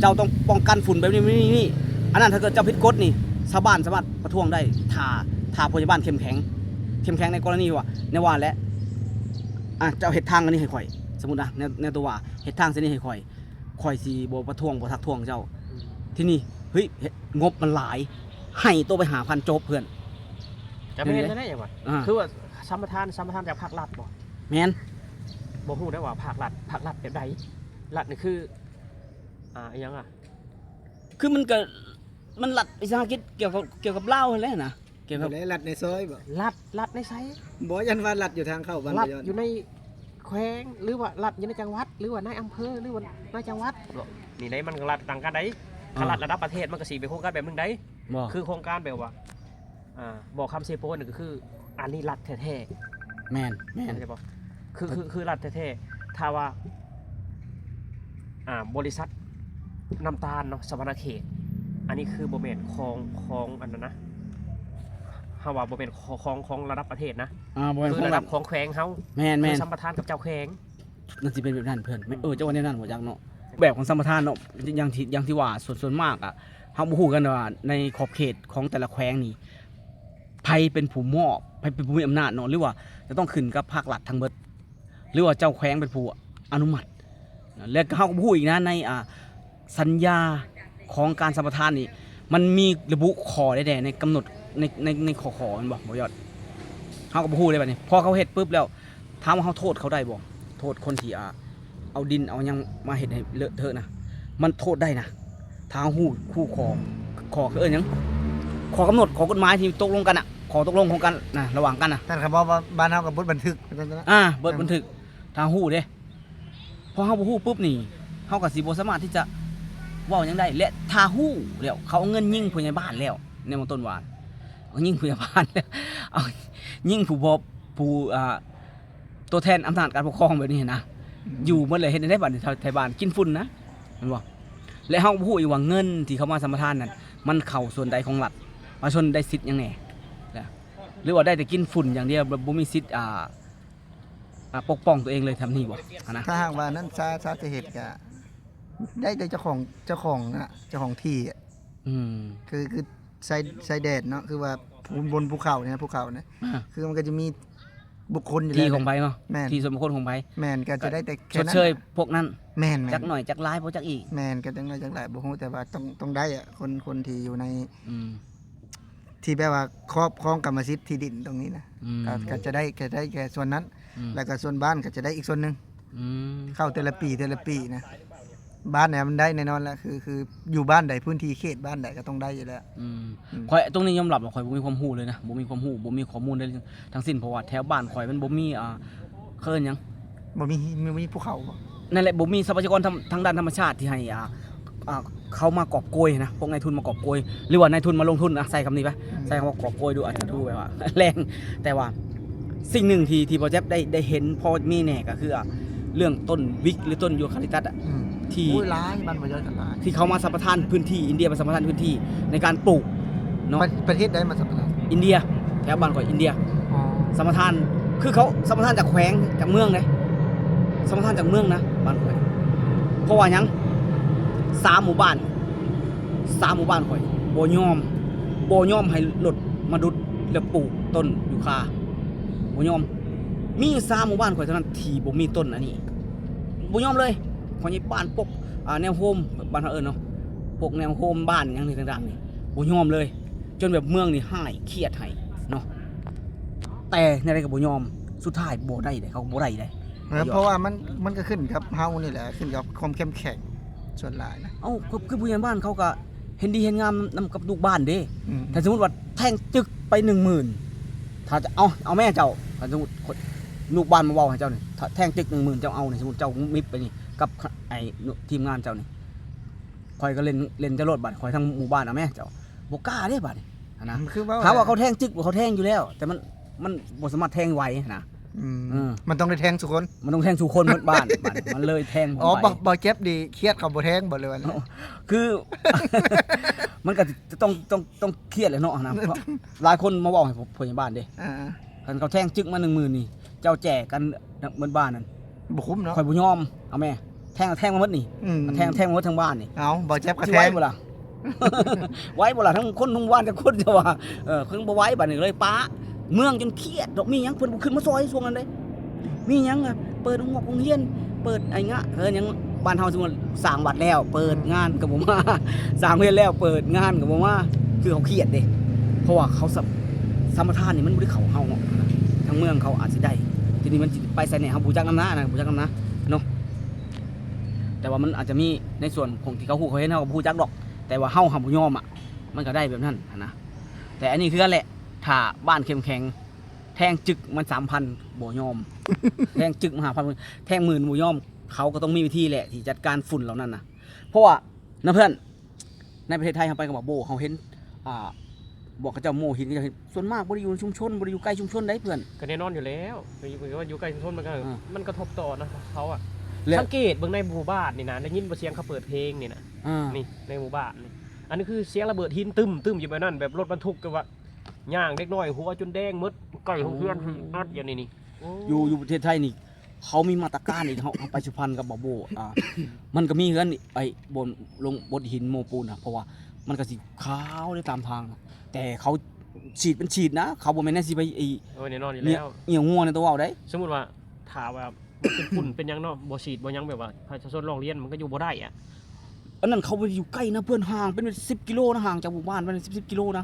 ເຈົ້າຕ້ອງປ້ອງກັນຝຸ່ນແບບນີ້ ແບບນີ້ ແບບນີ້ ອັນນັ້ນ ຖ້າເກີດເຈົ້າຜິດກົດນີ້ ຊາວບ້ານສາມາດປະທ້ວງໄດ້ ຖ້າ ຖ້າຜູ້ໃຫຍ່ບ້ານເຂັ້ມແຂງ ເຂັ້ມແຂງໃນກໍລະນີທີ່ວ່າ ແນວວ່າແຫຼະ ອ່າ ເຈົ້າເຮັດທາງອັນນີ້ໃຫ້ຂ້ອຍ ສົມມຸດນະ ແນວ ແນວຕົວວ່າ ເຮັດທາງເສັ້ນນີ້ໃຫ້ຂ້ອຍ ຂ້ອຍຊິບໍ່ປະທ້ວງ ບໍ່ທັກທ້ວງເຈົ້າ. ອືມ ທີນີ້ ເຮີ້ຍ ເຮັດ ງົບມັນຫຼາຍ ໃຫ້ໂຕໄປຫ້າພັນ ຈົບເພື່ອນ. ຈະແມ່ນແນວໃດຫຍັງວະ? ອ່າ ຄືວ່າສຳປະທານ ສຳປະທານຈາກພາກລັດບໍ່? ແມ່ນ. ບໍ່ຮູ້ໄດ້ວ່າພາກລັດ ພາກລັດແບບໃດ? ລັດນີ້ຄື ອ່າ ອີຫຍັງອະ? ຄືມັນກະ ມັນລັດວິສາຫະກິດກ່ຽວກັບ ກ່ຽວກັບລາວຫັ້ນແຫຼະນະ. ກ່ຽວກັບ ແລ້ວລັດໃນຊອຍບໍ່? ລັດ ລັດໃນໃສ? ບໍ່ ຢ້ານວ່າລັດຢູ່ທາງເຂົ້າບ້ານ ລັດຢູ່ໃນແຂວງ ຫຼືວ່າລັດຢູ່ໃນຈັງຫວັດ ຫຼືວ່າໃນອຳເພີ ຫຼືວ່າໃນຈັງຫວັດ. ນີ້ໄດ໋ ມັນລັດຕ່າງກັນໄດ໋. ອ່າ ຄັນລັດລະດັບປະເທດ ມັນກໍຊິເປັນໂຄງການແບບໜຶ່ງໄດ໋. ບໍ່ ຄືໂຄງການແບບວ່າ ອ່າ ບໍ່ຄຳເຊໂປນນີ້ກໍຄື ອັນນີ້ລັດແທ້ໆ. ແມ່ນໆ ເຂົ້າໃຈບໍ່? ຄື ຄື ຄືລັດແທ້ໆ. ຖ້າວ່າ ອ່າ ບໍລິສັດນ້ຳຕານເນາະ ສະຫວັນນະເຂດ ອັນນີ້ຄືບໍ່ແມ່ນຂອງ ຂອງອັນນັ້ນນະ ເຮົາວ່າບໍ່ແມ່ນຂອງ ຂອງລະດັບປະເທດນະ. ອ່າ ບໍ່ແມ່ນ ຄືລະດັບຂອງແຂວງເຮົາ. ແມ່ນໆ ຄືສຳປະທານກັບເຈົ້າແຂວງ. ມັນຊິເປັນແບບນັ້ນເພື່ອນ. ເອີ ເຈົ້າວ່າແນວນັ້ນບໍ່ຈັກເນາະ ແບບຂອງສຳປະທານເນາະ. ຢ່າງທີ່ ຢ່າງທີ່ວ່າ ສ່ວນ ສ່ວນມາກອະ ເຮົາບໍ່ຮູ້ກັນວ່າໃນຂອບເຂດຂອງແຕ່ລະແຂວງນີ້ ໃຜເປັນຜູ້ມອບ ໃຜເປັນຜູ້ມີອຳນາດເນາະ ຫຼືວ່າຈະຕ້ອງຂຶ້ນກັບພາກລັດທັງເບິດ ຫຼືວ່າເຈົ້າແຂວງເປັນຜູ້ອະນຸມັດ ແລະ ເຮົາກໍບໍ່ຮູ້ອີກນະ ໃນ ອ່າ ສັນຍາຂອງການສຳປະທານນີ້ ມັນມີລະບຸຂໍ້ໃດແດ່ໃນກຳນົດ ໃນ ໃນ ໃນຂໍ້ ຂໍ້ແມ່ນບໍ່ ບໍ່ຍອດ? ເຮົາກໍບໍ່ຮູ້ເດ້ບັດນີ້. ພໍເຂົາເຮັດປຶບແລ້ວ ຖາມວ່າເຮົາໂທດເຂົາໄດ້ບໍ່? ໂທດຄົນທີ່ ອ່າ ເອົາດິນເອົາຫຍັງມາເຮັດໃຫ້ເລາະເທາະນະ ມັນໂທດໄດ້ນະ ຖ້າເຮົາຮູ້ຄູ່ຂໍ້ ຂໍ້ ເອີ້ນຫຍັງ ຂໍ້ກຳນົດ ຂໍ້ກົດໝາຍທີ່ຕົກລົງກັນນະ ຂໍ້ຕົກລົງຂອງກັນນະ ລະຫວ່າງກັນນະ. ທ່ານກໍບອກວ່າບ້ານເຮົາກໍບົດບັນທຶກ ອ່າ ບົດບັນທຶກ ຖ້າຮູ້ເດ້. ພໍເຮົາບໍ່ຮູ້ປຶບນີ້ ເຮົາກໍຊິບໍ່ສາມາດທີ່ຈະເວົ້າຫຍັງໄດ້ ແລະ ຖ້າຮູ້ແລ້ວ ເຂົາເອົາເງິນຍິງຜູ້ໃຫຍ່ບ້ານແລ້ວ ໃນເບື້ອງຕົ້ນວ່າ ເອົາຍິງຜູ້ໃຫຍ່ບ້ານແລ້ວ ເອົາຍິງຜູ້ບໍ່ ຜູ້ ອ່າ ຕົວແທນອຳນາດການປົກຄອງແບບນີ້ນະ ອືມ ຢູ່ໝົດເລີຍ. ເຮັດແນວໃດບັດນີ້ ໄທ ໄທບ້ານກິນຝຸ່ນນະ ແມ່ນບໍ່? ແລະ ເຮົາບໍ່ຮູ້ອີກວ່າເງິນທີ່ເຂົາມາສຳປະທານນັ້ນ ມັນເຂົ້າສ່ວນໃດຂອງລັດ ປະຊາຊົນໄດ້ສິດຫຍັງແດ່ ຫຼືວ່າໄດ້ແຕ່ກິນຝຸ່ນຢ່າງດຽວ ແບບບໍ່ມີສິດ ອ່າ ອ່າ ປົກປ້ອງຕົວເອງເລີຍ ທຳນີ້ບໍ່ຫັ້ນນະ? ຖ້າຫາກວ່ານັ້ນ ຖ້າ ຖ້າຈະເຮັດກະ ໄດ້ແຕ່ເຈົ້າຂອງ ເຈົ້າຂອງນະ ເຈົ້າຂອງທີ່ອະ ອືມ ຄື ຄືຊາຍ ຊາຍແດນເນາະ ຄືວ່າ ອືມ ບົນ ບົນພູເຂົານີ້ນະ ພູເຂົານະ ອ່າ ຄືມັນກໍຈະມີບຸກຄົນຢູ່ແລ້ວ ທີ່ຂອງໃຜເນາະ ແມ່ນ ທີ່ສ່ວນບຸກຄົນຂອງໃຜ ແມ່ນ ກໍຈະໄດ້ແຕ່ແຄ່ນັ້ນ ຊົດເຊີຍພວກນັ້ນ ແມ່ນໆ ຈັກໜ້ອຍຈັກຫຼາຍບໍ່ຈັກອີກ ແມ່ນ ກໍຈັກໜ້ອຍຈັກຫຼາຍບໍ່ຮູ້ ແຕ່ວ່າຕ້ອງ ຕ້ອງໄດ້ອະ ຄົນ ຄົນທີ່ຢູ່ໃນ ອືມ ທີ່ແບບວ່າຄອບຄອງກຳມະສິດທີ່ດິນຕົງນີ້ນະ ອືມ ກໍ ກໍຈະໄດ້ ກໍໄດ້ແຄ່ສ່ວນນັ້ນ ອືມ ແລ້ວກໍສ່ວນບ້ານກໍຈະໄດ້ອີກສ່ວນໜຶ່ງ ອືມ ເຂົ້າແຕ່ລະປີ ແຕ່ລະປີນະ ບ້ານໃດມັນໄດ້ແນ່ນອນລະ ຄື ຄືຢູ່ບ້ານໃດ ພື້ນທີ່ເຂດບ້ານໃດກໍຕ້ອງໄດ້ຢູ່ແລ້ວ ອືມ ອືມ ຂ້ອຍຕົງນີ້ຍອມຮັບວ່າຂ້ອຍບໍ່ມີຄວາມຮູ້ເລີຍນະ ບໍ່ມີຄວາມຮູ້ ບໍ່ມີຂໍ້ມູນໃດທັງສິ້ນ ເພາະວ່າແຖວບ້ານຂ້ອຍມັນບໍ່ມີ ອ່າ ເຂົາເອີ້ນຫຍັງ ບໍ່ມີ ບໍ່ມີພູເຂົາບໍ? ນັ້ນແຫຼະ ບໍ່ມີຊັບພະຍາກອນທາງ ທາງດ້ານທຳມະຊາດທີ່ໃຫ້ ອ່າ ອ່າ ເຂົາມາກອບໂກຍນະ ພວກນາຍທຶນມາກອບໂກຍ ຫຼືວ່ານາຍທຶນມາລົງທຶນ ອ່າ ໃຊ້ຄຳນີ້ໄປ ອືມ ໃຊ້ຄຳວ່າກອບໂກຍດູ ອາດຈະດູແບບວ່າແລງ ແຕ່ວ່າສິ່ງໜຶ່ງທີ່ ທີ່ບໍ່ແຈັບໄດ້ ໄດ້ເຫັນພໍມີແດ່ກໍຄື ອ່າ ເລື່ອງຕົ້ນວິກ ຫຼື ຕົ້ນຢູຄາລິຕັສອະ ອືມ ທີ່ ໂອ້ຍ ຫຼາຍ ບ້ານບໍ່ຢອດກັນຫຼາຍ ທີ່ເຂົາມາສຳປະທານພື້ນທີ່ ອິນເດຍມາສຳປະທານພື້ນທີ່ໃນການປູກ ເນາະ ປະ ປະເທດໃດມາສຳປະທານ? ອິນເດຍ ແຖວບ້ານຂ້ອຍອິນເດຍ ອໍ ສຳປະທານ ຄືເຂົາສຳປະທານຈາກແຂວງ ຈາກເມືອງເດ້ ສຳປະທານຈາກເມືອງນະ ບ້ານຂ້ອຍ ເພາະວ່າຫຍັງ? ສາມໝູ່ບ້ານ ສາມໝູ່ບ້ານຂ້ອຍບໍ່ຍອມ ບໍ່ຍອມໃຫ້ລົດມາດຸດ ແລ້ວປູກຕົ້ນຢູຄາ ບໍ່ຍອມ ມີຢູ່ສາມໝູ່ບ້ານຂ້ອຍເທົ່ານັ້ນທີ່ບໍ່ມີຕົ້ນອັນນີ້ ບໍ່ຍອມເລີຍ ພໍ່ໃຫຍ່ບ້ານ ພວກ ອ່າ ແນວໂຮມ ບ້ານເຮົາເອີ້ນເນາະ ພວກແນວໂຮມບ້ານຫຍັງນີ້ຕ່າງໆນີ້ ບໍ່ຍອມເລີຍ ຈົນແບບເມືອງນີ້ຮ້າຍຄຽດໃຫ້ເນາະ ແຕ່ແນວໃດກໍບໍ່ຍອມ ສຸດທ້າຍບໍ່ໄດ້ເດ້ ເຂົາກໍບໍ່ໄດ້ເດ້ ເອີ ເພາະວ່າມັນ ມັນກໍຂຶ້ນກັບເຮົານີ້ແຫຼະ ຂຶ້ນກັບຄວາມເຂັ້ມແຂງສ່ວນຫຼາຍນະ ເອົ້າ ຄື ຄືຜູ້ໃຫຍ່ບ້ານເຂົາກໍເຫັນດີເຫັນງາມນຳກັບລູກບ້ານເດ້ ອືມ ຖ້າສົມມຸດວ່າແທງຈຶກໄປໜຶ່ງໝື່ນ ຖ້າຈະເອົາ ເອົາແມ່ເຈົ້າ ຖ້າສົມມຸດລູກບ້ານມາເວົ້າໃຫ້ເຈົ້ານີ້ ຖ້າແທງຈຶກໜຶ່ງໝື່ນ ເຈົ້າເອົານີ້ ສົມມຸດເຈົ້າມິບໄປນີ້ ກັບ ໄອ້ ທີມງານເຈົ້ານີ້ ຂ້ອຍກໍເຫຼັ້ນ ເຫຼັ້ນເຈົ້າໂລດ ບາດຂ້ອຍທັງໝູ່ບ້ານ ເອົາແມ່ເຈົ້າ ບໍ່ກ້າເດ້ບາດນີ້ຫັ້ນນະ ຄືເວົ້າ ຖ້າວ່າເຂົາແທງຈຶກ ເຂົາແທງຢູ່ແລ້ວ ແຕ່ມັນ ມັນບໍ່ສາມາດແທງໄຫວຫັ້ນນະ ອືມ ເອີ ມັນຕ້ອງໄດ້ແທງສູ່ຄົນ ມັນຕ້ອງແທງສູ່ຄົນໝົດບ້ານ ບາດນີ້ມັນເລີຍແທງ ອໍ ບໍ່ ບໍ່ແຈັບນີ້ຄຽດເຂົາບໍ່ແທງບໍ່ ຫຼືວ່າ ຄື ມັນກໍຕ້ອງ ຕ້ອງ ຕ້ອງຄຽດແຫຼະເນາະຫັ້ນນະ ຫຼາຍຄົນມາເວົ້າໃຫ້ຜູ້ໃຫຍ່ບ້ານເດ້ ອ່າ ຄັນເຂົາແທງຈຶກມາໜຶ່ງໝື່ນນີ້ ເຈົ້າແຈກກັນໝົດບ້ານນັ້ນ ບໍ່ຄຸ້ມເນາະ ຂ້ອຍບໍ່ຍອມ ເອົາແມ່ ແທງ ແທງມາໝົດນີ້ ອືມ ແທງ ແທງມາໝົດທັງບ້ານນີ້ ເອົາ ບໍ່ແຈັບກໍແທງ ຊິໄຫວບໍ່ລະ ໄຫວບໍ່ລະ ທັງຄົນທັງບ້ານຈັກຄົນ ເຈົ້າວ່າ ເອີ ເພິ່ນບໍ່ໄຫວ ບາດນີ້ເລີຍປະ ເມືອງຈົນຄຽດດອກ ມີຫຍັງເພິ່ນບໍ່ຂຶ້ນມາຊ່ອຍຊ່ວງນັ້ນເດ້ ມີຫຍັງ ເປີດໂຮງຮຽນ ເປີດໄອ້ງະ ເອີ ຫຍັງ ບ້ານເຮົາສົມມຸດສ້າງວັດແລ້ວ ເປີດງານກໍບໍ່ມາ ສ້າງເຮືອນແລ້ວ ເປີດງານກໍບໍ່ມາ ຄືເຂົາຄຽດເດ້ ເພາະວ່າເຂົາສຳ ສຳປະທານນີ້ມັນບໍ່ໄດ້ເຂົ້າເຮົາເນາະ ທາງເມືອງເຂົາອາດຊິໄດ້ ທີນີ້ມັນຊິໄປໃສແດ່ ເຮົາບໍ່ຈັກນຳນະ ນະ ບໍ່ຈັກນຳນະເນາະ ແຕ່ວ່າມັນອາດຈະມີໃນສ່ວນຂອງທີ່ເຂົາຮູ້ເຂົາເຫັນ ເຮົາກໍບໍ່ຮູ້ຈັກດອກ ແຕ່ວ່າເຮົາຫາບໍ່ຍອມອະ ມັນກໍໄດ້ແບບນັ້ນຫັ້ນນະ ແຕ່ອັນນີ້ຄືກັນແຫຼະ ຖ້າບ້ານເຂັ້ມແຂງ ແທງຈຶກມັນສາມພັນ ບໍ່ຍອມ ແທງຈຶກມາຫ້າພັນ ແທງໝື່ນ ບໍ່ຍອມ ເຂົາກໍຕ້ອງມີວິທີແຫຼະ ທີ່ຈັດການຝຸ່ນເຫຼົ່ານັ້ນນະ ເພາະວ່ານະເພື່ອນ ໃນປະເທດໄທເຮົາໄປກັບບ່າວໂບ້ ເຮົາເຫັນ ອ່າ ພວກເຂົາເຈົ້າໂມ້ຫີນ ເຂົາເຈົ້າເຮັດ ສ່ວນມາກບໍ່ໄດ້ຢູ່ໃນຊຸມຊົນ ບໍ່ໄດ້ຢູ່ໃກ້ຊຸມຊົນໃດ໋ເພື່ອນ ກໍແນ່ນອນຢູ່ແລ້ວ ຢູ່ ຢູ່ໃກ້ຊຸມຊົນມັນກໍ ອ່າ ມັນກະທົບຕໍ່ນະເຂົາອະ ແລ້ວ ສັງເກດເບິ່ງໃນໝູ່ບ້ານນີ້ນະ ໄດ້ຍິນບໍ່ສຽງເຂົາເປີດເພງນີ້ນະ ອ່າ ນີ້ໃນໝູ່ບ້ານນີ້ ອັນນີ້ຄືສຽງລະເບີດຫີນຕຶ້ມໆຢູ່ແບບນັ້ນ ແບບລົດບັນທຸກ ແບບວ່າຍ່າງເດັກນ້ອຍຫົວຈົນແດງໝົດ ໃກ້ໂຮງຮຽນ ໂອ້ ເບິດ ດຽວນີ້ນີ້ ໂອ້ ຢູ່ ຢູ່ປະເທດໄທນີ້ ເຂົາມີມາດຕະການອີກ ເຮົາ ເຮົາໄປສຸພັນກັບບ່າວໂບ້ ອ່າ ມັນກໍມີເຮືອນ ໄອ້ ບ່ອນລົງບົດຫີນໂມ້ປູນນະ ເພາະວ່າມັນກໍຊິຂາວເດ້ຕາມທາງ ແຕ່ເຂົາສີດ ມັນສີດນະ ເຂົາບໍ່ແມ່ນແນວຊິໄປ ໄອ້ ໂອ້ຍ ແນ່ນອນຢູ່ແລ້ວ ເຫຍື້ອງົວໃນຕົວເວົ້າໄດ໋ ສົມມຸດວ່າ ຖ້າວ່າມັນເປັນຝຸ່ນເປັນຫຍັງເນາະ ບໍ່ສີດບໍ່ຫຍັງ ແບບວ່າປະຊາຊົນຮ້ອງຮຽນ ມັນກໍຢູ່ບໍ່ໄດ້ອະ. ອັນນັ້ນເຂົາບໍ່ໄດ້ຢູ່ໃກ້ນະ ເພື່ອນ ຫ່າງເປັນສິບກິໂລນະ ຫ່າງຈາກໝູ່ບ້ານໄປສິບ ສິບກິໂລນະ.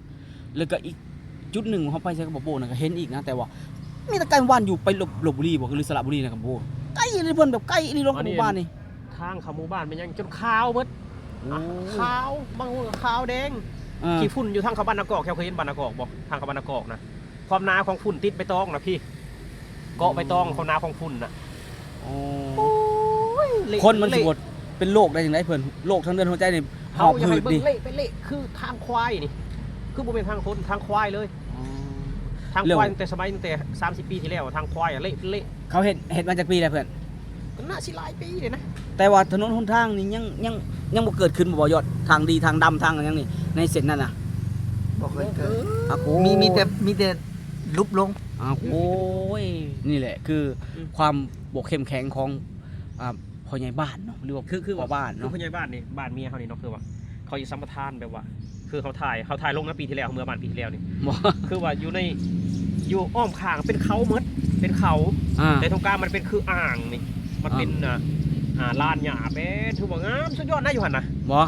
ແລ້ວກໍອີກຈຸດໜຶ່ງ ເຮົາໄປໃສ່ກັບບ່າວໂບ້ນະ ກໍເຫັນອີກນະ ແຕ່ວ່າມີແຕ່ໃກ້ໝູ່ບ້ານ ຢູ່ໄປລົບ ລົບບຸລີບໍ ຫຼືສະລະບຸລີນະ ກັບບ່າວໂບ້ ໃກ້ອີ່ຫຼີ ເພື່ອນ ແບບໃກ້ອີ່ຫຼີເນາະ ໝູ່ບ້ານນີ້. ທາງເຂົ້າໝູ່ບ້ານແມ່ນຫຍັງຈົນຂາວເບິດ ໂອ້ ຂາວ ບາງຄົນກໍຂາວແດງ ເອີ ຂີ້ຝຸ່ນຢູ່ທາງເຂົ້າບ້ານນາກອກ ເຈົ້າເຄີຍເຫັນບ້ານນາກອກບໍ່? ທາງເຂົ້າບ້ານນາກອກນະ ຄວາມໜາຂອງຝຸ່ນຕິດໃບຕອງນະ ພີ້ ເກາະໃບຕອງ ເຂົາໜາຂອງຝຸ່ນນະ. ໂອ້ ໂອ້ຍ ເລະ ຄົນມັນຊິບໍ່ເປັນໂລກໄດ້ຈັ່ງໃດເພິ່ນ? ໂລກທາງເດີນຫົວໃຈນີ້ ຫອບຫືດນີ້ ເລະ ໄປເລະ ຄືທາງຄວາຍນີ້ ຄືບໍ່ແມ່ນທາງຄົນ ທາງຄວາຍເລີຍ. ອໍ ທາງຄວາຍ ແລ້ວ ຕັ້ງແຕ່ສະໄໝ ຕັ້ງແຕ່ສາມສິບປີທີ່ແລ້ວ ທາງຄວາຍອະ ເລະ ເລະ. ເຂົາເຮັດ ເຮັດມາຈັກປີແລ້ວເພິ່ນ? ກໍໜ້າຊິຫຼາຍປີເດນະ ແຕ່ວ່າຖະໜົນຫົນທາງນີ້ຍັງ ຍັງ ຍັງບໍ່ເກີດຂຶ້ນບໍ່ ບ່າວຍອດ? ທາງດີ ທາງດຳ ທາງຫຍັງນີ້ ໃນເສັ້ນນັ້ນນະ ບໍ່ເຄີຍເກີດ. ອາໂກ ມີ ມີແຕ່ ມີແຕ່ຫຼຸບລົງ. ອາໂກຍ ນີ້ແຫຼະຄື ອືມ ຄວາມບໍ່ເຂັ້ມແຂງຂອງ ອ່າ ພໍ່ໃຫຍ່ບ້ານເນາະ ຫຼືວ່າ ຄື ຄືວ່າ ພໍ່ບ້ານ ຄື ເນາະ ພໍ່ໃຫຍ່ບ້ານນີ້ ບ້ານເມຍເຮົານີ້ເນາະ ຄືວ່າເຂົາຊິສຳປະທານແບບວ່າ ຄືເຮົາຖ່າຍ ເຮົາຖ່າຍລົງນະປີທີ່ແລ້ວ ເມື່ອບ້ານປີທີ່ແລ້ວນີ້ ບໍ່ ຄືວ່າຢູ່ໃນ ຢູ່ອ້ອມຂ້າງເປັນເຂົາໝົດ ເປັນເຂົາ ອ່າ ແຕ່ຕົງກາງມັນເປັນຄືອ່າງນີ້ ມັນເປັນ ອ່າ ອ່າ ອ່າ ລານຫຍ້າ ແປ ຖືວ່າງາມສຸດຍອດນະຢູ່ຫັ້ນນະ ບໍ່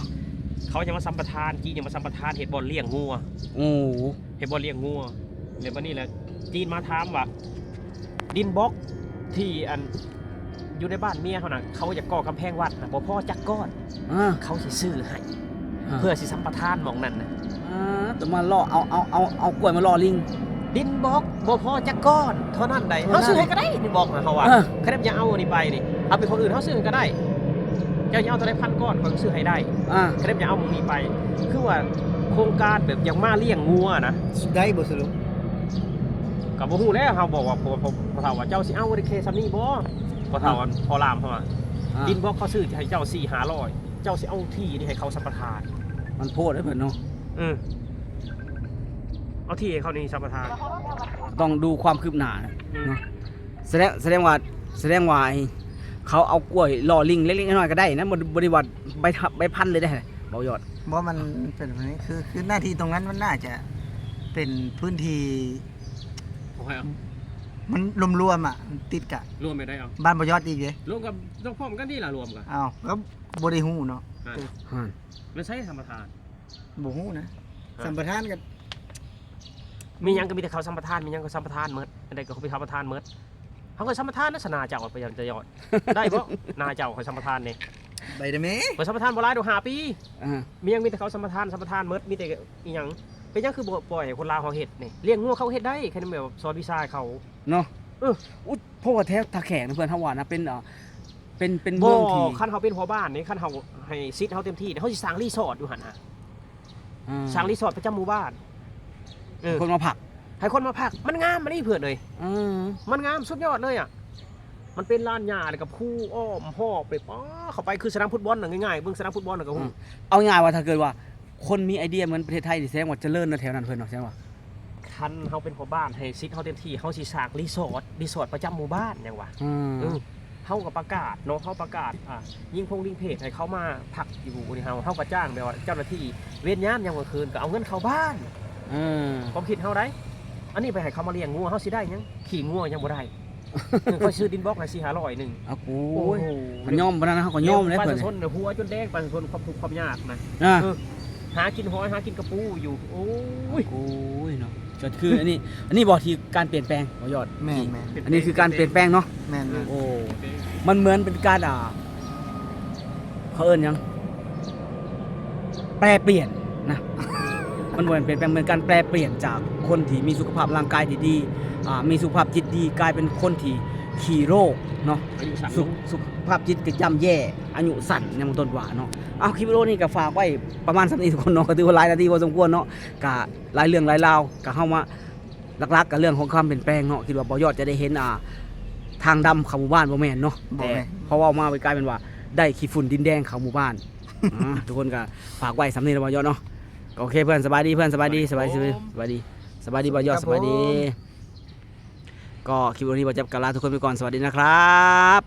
ເຂົາຍັງມາສຳປະທານ ຈີນຍັງມາສຳປະທານເຮັດບ່ອນລ້ຽງງົວ ໂອ້ ເຮັດບ່ອນລ້ຽງງົວ ແລ້ວບັດນີ້ແຫຼະ ຈີນມາຖາມວ່າ ດິນບລັອກທີ່ອັນ ຢູ່ໃນບ້ານເມຍເຮົານະ ເຂົາຢາກກໍ່ກຳແພງວັດນະ ບໍ່ພໍຈັກກ້ອນ ອ່າ ເຂົາຊິຊື້ໃຫ້ ອ່າ ເພື່ອຊິສຳປະທານໝ່ອງນັ້ນນະ ອ່າ ຕ້ອງມາຫຼໍ່ ເອົາ ເອົາ ເອົາ ເອົາກ້ວຍມາຫຼໍ່ລິງ ດິນບລັອກບໍ່ພໍຈັກກ້ອນເທົ່ານັ້ນໃດ ເທົ່ານັ້ນ ເຮົາຊື້ໃຫ້ກໍໄດ້ ດິນບລັອກນະ ເຮົາວ່າ ເອີ ຄັນຢາກເອົານີ້ໄປນີ້ ເອົາເປັນຄົນອື່ນ ເຮົາຊື້ໃຫ້ກໍໄດ້ ເຈົ້າຢາກເອົາເທົ່າໃດພັນກ້ອນ ຂ້ອຍກໍຊື້ໃຫ້ໄດ້ ອ່າ ຄັນຢາກເອົາໝ່ອງນີ້ໄປ ຄືວ່າໂຄງການແບບຢາກມາລ້ຽງງົວນະ ໄດ້ບໍ່ສະຫຼຸບ? ກໍບໍ່ຮູ້ແຫຼະ ເຮົາບອກວ່າ ພໍ່ ພໍ່ ພໍ່ເຖົ້າວ່າ ເຈົ້າຊິເອົາໄດ້ແຄ່ສ່ຳນີ້ບໍ່? ພໍ່ເຖົ້າ ອ່າ ພໍ່ຫຼາມເຮົາວ່າ ອ່າ ດິນບລັອກເຂົາຊື້ໃຫ້ເຈົ້າສີ່ຫ້າຮ້ອຍ ເຈົ້າຊິເອົາທີ່ນີ້ໃຫ້ເຂົາສຳປະທານ ມັນໂພດເດ້ເພິ່ນເນາະ ເອີ ເອົາທີ່ໃຫ້ເຂົານີ້ສຳປະທານ ຕ້ອງດູຄວາມຄືບໜ້າ ອືມ ເນາະ ສະແດງ ສະແດງວ່າ ສະແດງວ່າ ເຂົາເອົາກ້ວຍຫຼໍ່ລິງເລັກໆນ້ອຍໆກໍໄດ້ນະ ບໍ່ ບໍ່ໄດ້ວ່າໃບ ໃບພັນເລີຍເດ້ ເບົາຍອດ ບໍ່ ມັນເປັນແບບນີ້ ຄື ຄືໜ້າທີ່ຕົງນັ້ນມັນໜ້າຈະເປັນພື້ນທີ່ ຂອງໃຜເອົາ? ມັນລວມໆ ອະ ມັນຕິດກະ ລວມແບບໃດເອົາ? ບ້ານເບົາຍອດອີກເດ້ ລວມກັບ ຕ້ອງພ້ອມກັນນີ້ລະລວມກັນ ເອົ້າ ກໍບໍ່ໄດ້ຮູ້ເນາະ ຫັ້ນ ແມ່ນໃສສຳປະທານ? ບໍ່ຮູ້ນະ ຮະ ສຳປະທານກໍ ມີຫຍັງກໍມີແຕ່ເຂົາສຳປະທານ ມີຫຍັງກໍສຳປະທານໝົດ ອັນໃດກໍເຂົາໄປສຳປະທານໝົດ ເຮົາກໍສຳປະທານນະ ສະໜາເຈົ້າໄປຍັງຈະຍອດ ໄດ້ບໍ່? ນາເຈົ້າຂ້ອຍສຳປະທານນີ້ ໄປເດ້ແມ່ ຂ້ອຍສຳປະທານບໍ່ຫຼາຍດອກ ຫ້າປີ ອ່າ ມີຫຍັງມີແຕ່ເຂົາສຳປະທານ ສຳປະທານໝົດ ມີແຕ່ອີຫຍັງ ເປັນຫຍັງຄືບໍ່ປ່ອຍໃຫ້ຄົນລາວເຮົາເຮັດນີ້ ລ້ຽງງົວເຂົາເຮັດໄດ້ ຄັນແມ່ນແບບສອນວິຊາໃຫ້ເຂົາ ເນາະ ເອີ ອຸ ເພາະວ່າແຖວທ່າແຂກນະເພິ່ນ ເຮົາວ່ານະ ເປັນ ເອີ ເປັນ ເປັນເມືອງທີ່ ບໍ່ ຄັນເຮົາເປັນພໍ່ບ້ານນີ້ ຄັນເຮົາໃຫ້ສິດເຮົາເຕັມທີ່ ເຮົາຊິສ້າງຣີສອດຢູ່ຫັ້ນນະ ອ່າ ສ້າງຣີສອດປະຈຳໝູ່ບ້ານ ເອີ ໃຫ້ຄົນມາພັກ ໃຫ້ຄົນມາພັກ ມັນງາມອັນນີ້ເພື່ອນເອີຍ ເອີ ມັນງາມສຸດຍອດເລີຍອະ ມັນເປັນລານຫຍ້າ ແລ້ວກໍພູອ້ອມຮອບໄປ ປ້າ ເຂົ້າໄປຄືສະໜາມຟຸດບອນນະ ງ່າຍໆ ເບິ່ງສະໜາມຟຸດບອນນະກໍຮູ້ ອ່າ ເອົາງ່າຍວ່າ ຖ້າເກີດວ່າຄົນມີໄອເດຍເໝືອນປະເທດໄທນີ້ ສະແດງວ່າຈະເລີນນະ ແຖວນັ້ນເພິ່ນເນາະ ສະແດງວ່າ ຄັນເຮົາເປັນພໍ່ບ້ານ ໃຫ້ສິດເຮົາເຕັມທີ່ ເຮົາຊິສ້າງຣີສອດ ຣີສອດປະຈຳໝູ່ບ້ານຫຍັງຫວະ ອ່າ ເອີ ເຮົາກໍປະກາດເນາະ ເຮົາປະກາດ ອ່າ ຍິງພົງຍິງເພດໃຫ້ເຂົາມາພັກຢູ່ນີ້ ເຮົາ ເຮົາກໍຈ້າງແບບວ່າເຈົ້າໜ້າທີ່ເວນຍາມຍາມກາງຄືນ ກໍເອົາເງິນເຂົ້າບ້ານ ເອີ ຄວາມຄິດເຮົາໄດ໋ ອັນນີ້ໄປໃຫ້ເຂົາມາລ້ຽງງົວ ເຮົາຊິໄດ້ຫຍັງ? ຂີ້ງົວຍັງບໍ່ໄດ້ ເອີ ຂ້ອຍຊື້ດິນບລັອກໃຫ້ສີ່ຫ້າຮ້ອຍໜຶ່ງ ເອົາ ໂອ້ຍ ໂອ້ໂຫ ຄັນຍອມປານນັ້ນ ເຮົາກໍຍອມແລ້ວ ປະຊາຊົນ ເພິ່ນ ຫົວຈົນແດງ ປະຊາຊົນຄວາມທຸກຄວາມຍາກນະ ອ່າ ເອີ ຫາກິນຫອຍ ຫາກິນກະປູຢູ່ ໂອ້ຍ ໂອ້ຍເນາະ ກໍຄືອັນນີ້ ອັນນີ້ບໍ່ທີ່ການປ່ຽນແປງ ບໍ່ຍອດ ແມ່ນໆ ອັນນີ້ຄືການປ່ຽນແປງເນາະ ແມ່ນໆ ໂອ້ ມັນເໝືອນເປັນການ ອ່າ ເຂົາເອີ້ນຫຍັງ ແປປ່ຽນນະ ມັນບໍ່ແມ່ນປ່ຽນແປງ ເໝືອນການແປປ່ຽນຈາກຄົນທີ່ມີສຸຂະພາບຮ່າງກາຍທີ່ດີ ອ່າ ມີສຸຂະພາບຈິດດີ ກາຍເປັນຄົນທີ່ຂີ້ໂລກເນາະ ອາຍຸສັ້ນ ສຸ ສຸຂະພາບຈິດກໍຢ່ຳແຍ່ ອາຍຸສັ້ນ ຢ່າງເປັນຕົ້ນວ່າເນາະ ເອົາ ຄລິບວິດີໂອນີ້ກໍຝາກໄວ້ປະມານສ່ຳນີ້ທຸກຄົນເນາະ ກໍຖືວ່າຫຼາຍນາທີພໍສົມຄວນເນາະ ກໍຫຼາຍເລື່ອງຫຼາຍລາວ ກໍເຮົາມາ ຫຼັກໆກໍເລື່ອງຂອງຄວາມປ່ຽນແປງເນາະ ຄິດວ່າບໍ່ຍອດຈະໄດ້ເຫັນ ອ່າ ທາງດຳເຂົ້າໝູ່ບ້ານ ບໍ່ແມ່ນເນາະ ບໍ່ແມ່ນ ແຕ່ພໍເວົ້າມາກໍກາຍເປັນວ່າໄດ້ຂີ້ຝຸ່ນດິນແດງເຂົ້າໝູ່ບ້ານ ອ່າ ທຸກຄົນກໍຝາກໄວ້ສ່ຳນີ້ລະບໍ່ຍອດເນາະ ກໍໂອເຄເພື່ອນ ສະບາຍດີເພື່ອນ ສະບາຍດີ ສະບາຍດີ ສະບາຍດີ ສະບາຍດີ ສະບາຍດີ ສະບາຍດີ ສະບາຍດີ ສະບາຍດີ ກໍຄລິບວິດີໂອນີ້ບ່າວຈັບກໍລາທຸກຄົນໄປກ່ອນ ສະຫວັດດີນະຄັບ.